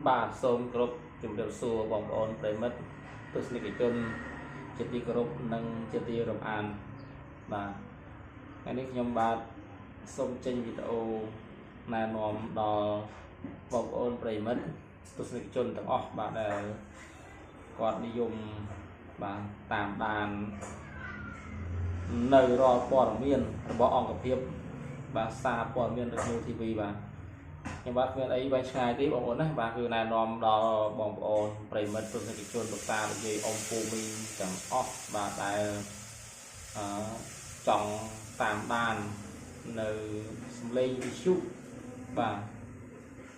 បាទសូមគោរពជំរាបសួរបងប្អូនប្រិមិត្តទស្សនិកជនជាទីគោរពនិងជាទីរាប់អានបាទថ្ងៃនេះខ្ញុំបាទសូមចេញវីដេអូណែនាំដល់បងប្អូនប្រិមិត្តទស្សនិកជនទាំងអស់បាទដែលគាត់និយមបាទតាមដាននៅរាល់ព័ត៌មានរបស់អង្គភាពបាទសារព័ត៌មាន Radio TV បាទខ្ញុំបាទគ្មានអីវែងឆ្ងាយទេបងប្អូនណាបាទគឺណែនាំដល់បងប្អូនប្រិមិត្តទស្សនិកជនលោកតាលោកយាយអ៊ំពូមីងទាំងអស់បាទដែលចង់តាមដាននៅសំឡេងវិទ្យុបាទ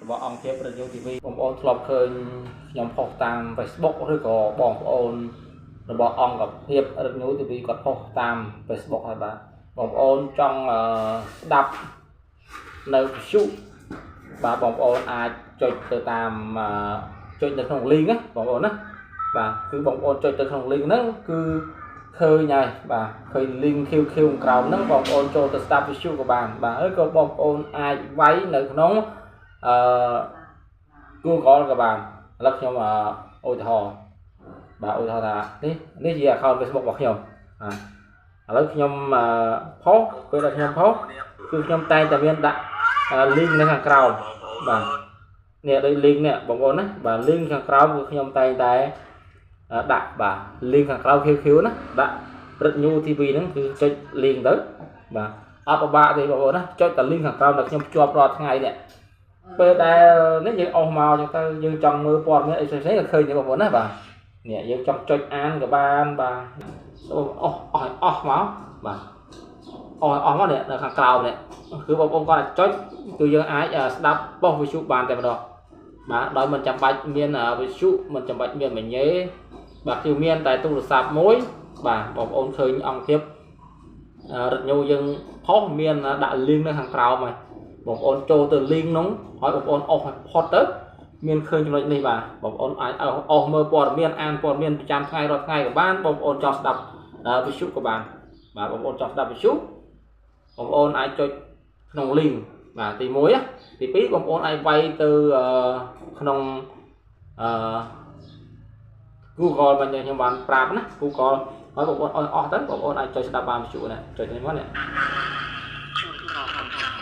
របស់អង្គភាព Radio TV បងប្អូនធ្លាប់ឃើញខ្ញុំផុសតាម Facebook ឬក៏បងប្អូនរបស់អង្គភាព Radio TV គាត់ផុសតាម Facebook ហើយបាទបងប្អូនចង់ស្ដាប់នៅវិទ្យុបាទបងប្អូនអាចចុចទៅតាមចុចនៅក្នុង link ណាបងប្អូនណាបាទគឺបងប្អូនចុចទៅក្នុង link ហ្នឹងគឺឃើញហើយបាទឃើញ link QQ ក្រោមហ្នឹងបងប្អូនចូលទៅស្ដាប់វិទ្យុក៏បានបាទឬក៏បងប្អូនអាចវាយនៅក្នុងអឺ Google ក៏បានឥឡូវខ្ញុំឧទាហរណ៍បាទឧទាហរណ៍ថានេះជា account Facebook របស់ខ្ញុំបាទឥឡូវខ្ញុំផុសពេលដែលខ្ញុំផុសគឺខ្ញុំតែងតែមានដាក់ link នៅខាងក្រោមបាទនេះដូច link នេះបងប្អូនណាបាទ link ខាងក្រោមគឺខ្ញុំតែងតែដាក់បាទ link ខាងក្រោម QQ ណាដាក់ព្រឹក New TV ហ្នឹងគឺចុច link ទៅបាទអត់ពិបាកទេបងប្អូនណាចុចតែ link ខាងក្រោមដែលខ្ញុំភ្ជាប់រាល់ថ្ងៃនេះពេលដែលនេះយើងអស់មកចឹងទៅយើងចង់មើលព័ត៌មានអីផ្សេងៗក៏ឃើញទេបងប្អូនណាបាទនេះយើងចង់ចុចអានក៏បានបាទអស់អស់អស់មកបាទអស់អស់មកនេះនៅខាងក្រោមនេះគឺបងប្អូនគាត់ចុចគឺយើងអាចស្ដាប់ប៉ុស្តិ៍វិទ្យុបានតែម្ដងបាទដោយមិនចាំបាច់មានវិទ្យុមិនចាំបាច់មានមញ៉េបាទគឺមានតែទូរស័ព្ទមួយបាទបងប្អូនឃើញអង្គភាពរថញូយើងផុសមានដាក់ link នៅខាងក្រោមហើយបងប្អូនចូលទៅ link នោះហើយបងប្អូនអស់ផុតទៅមានឃើញចំណុចនេះបាទបងប្អូនអាចអស់មើលព័ត៌មានអានព័ត៌មានប្រចាំថ្ងៃរាល់ថ្ងៃក៏បានបងប្អូនចង់ស្ដាប់វិទ្យុក៏បានបាទបងប្អូនចង់ស្ដាប់វិទ្យុបងប្អូនអាចចុចក្នុង link បាទទី1ទី2បងប្អូនអាចវាយទៅក្នុងអឺ Google មិនខ្ញុំបានប្រាប់ណា Google ហើយបងប្អូនអស់ទៅបងប្អូនអាចចុចស្ដាប់បានវិទ្យុណាចុចនេះមកនេះ ខ្លួនក្រកំសត់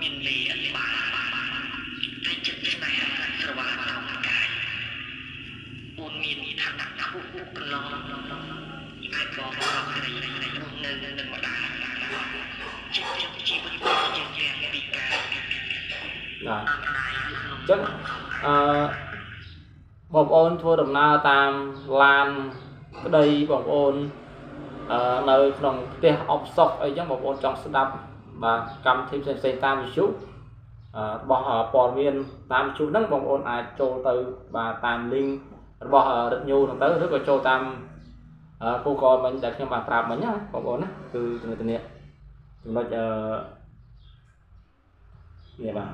មានលេអត់បានតែចិត្តស្នេហាស្រវាថោកាយអូនមានឋានៈខ្ពស់កន្លងអាចបងប្រុសស្រីរស់នៅនឹងម្ដាយចិត្តចិត្តជីវិតយើងយ៉ាងពីកាយ បាទអញ្ចឹងអឺបងប្អូនធ្វើដំណើរតាមឡានក្តីបងប្អូននៅក្នុងផ្ទះអបសុកអីចឹងបងប្អូនចង់ស្ដាប់បាទកម្មវិធីផ្សេងៗតាមវិទ្យុរបស់ព័ត៌មានតាមវិទ្យុហ្នឹងបងប្អូនអាចចូលទៅបាទតាម link របស់រថញូហ្នឹងទៅឬក៏ចូលតាម Google មិញដែលខ្ញុំបានប្រាប់មិញណាបងប្អូនណាគឺចំណុចនេះចំណុចអឺនេះបាទ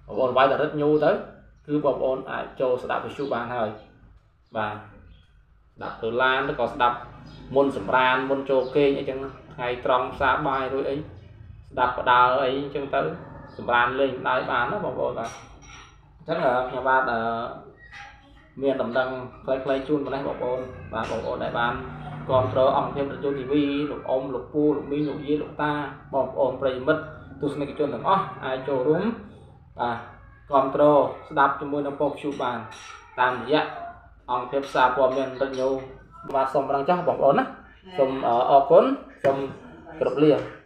បងប្អូនវាយតែរថញូទៅគឺបងប្អូនអាចចូលស្ដាប់វិទ្យុបានហើយបាទស្ដាប់ទៅឡានឬក៏ស្ដាប់មុនសម្រានមុនចូលគេងអីចឹងថ្ងៃត្រង់ផ្សារបាយរួចអីស្ដាប់បដើអីចឹងទៅសម្រានលេងដៃបានណាបងប្អូនបាទអញ្ចឹងខ្ញុំបាទមានដំណឹងខ្លីៗជូនប៉ុណ្ណេះបងប្អូនបាទបងប្អូនដែលបានគ្រប់គ្រងអង្គភាព Radio TV លោកអ៊ំលោកពូលោកមីងលោកយាយលោកតាបងប្អូនប្រិយមិត្តទស្សនិកជនទាំងអស់អាចចូលរួមបាទគ្រប់គ្រងស្ដាប់ជាមួយនឹងប៉ុស្តិ៍វិទ្យុបានតាមរយៈអង្គភាពសារព័ត៌មាន Radio បាទសូមប្រឹងចាស់បងប្អូនណាសូមអរគុណសូមគោរពលា។